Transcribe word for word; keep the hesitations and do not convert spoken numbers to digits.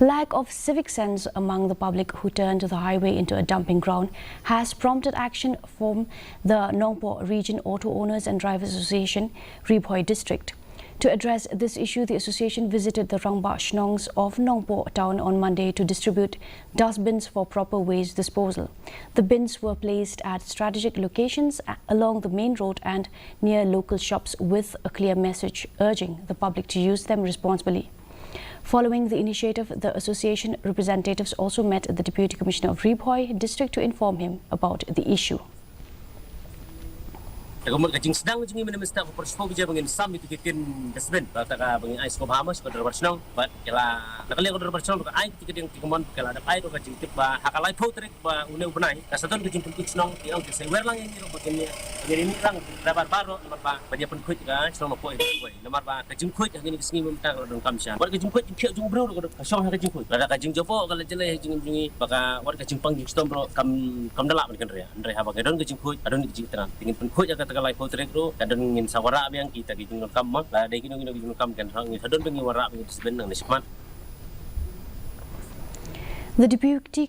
The lack of civic sense among the public who turned the highway into a dumping ground has prompted action from the Nongpoh Region Auto Owners and Drivers Association, Ri Bhoi District. To address this issue, the association visited the Rangbah Shnongs of Nongpoh town on Monday to distribute dustbins for proper waste disposal. The bins were placed at strategic locations a- along the main road and near local shops with a clear message urging the public to use them responsibly. Following the initiative, the association representatives also met the Deputy Commissioner of Ri Bhoi District to inform him about the issue. Te ka mut ka jingsdang jong ngi mynta mynta ka por shuwa ka jia ba ngin sam ïa ki kin dustbin. Ba ta ka ba ngin ai sngewbha ma sha ka dorbar shnong. Bad ka la na ka liang ka dorbar shnong ka ai ki ka ding ki ka mon ka la dep ai ka jingtip ba ha ka laiphew tarik ba une u bnai. Ka sa don ka jingpynkhuid shnong ki ong ki sa wer lang ïa ngi ruh ba kin ïa ba ngin ïa lang da bar bar ruh namar ba ba ïa pynkhuid ka shnong Nongpoh ïa Ri Bhoi. Namar ba ka jingkhuid ha kine ki sngi mynta ka la donkam sha. Bad ka jingkhuid jingkhuid jong u briew ruh ka shong ha ka jingkhuid. Lada ka jingjaboh ka la jlei ha jingim jong ngi ba ka wat ka jingpang jingshitom ruh kam kam da lah ban kynriah. Hynrei haba ka don ka jingkhuid ka don ka jingthrang. Te ngin pynkhuid ha kata ka laiphew tarik ruh ka don ngin sa wanrah biang kita ki jingdonkam ma. Lada dei kino kino ki jingdonkam kan ngin sa don ba ngin wanrah biang ki dustbin nangne shakhmat. The Deputy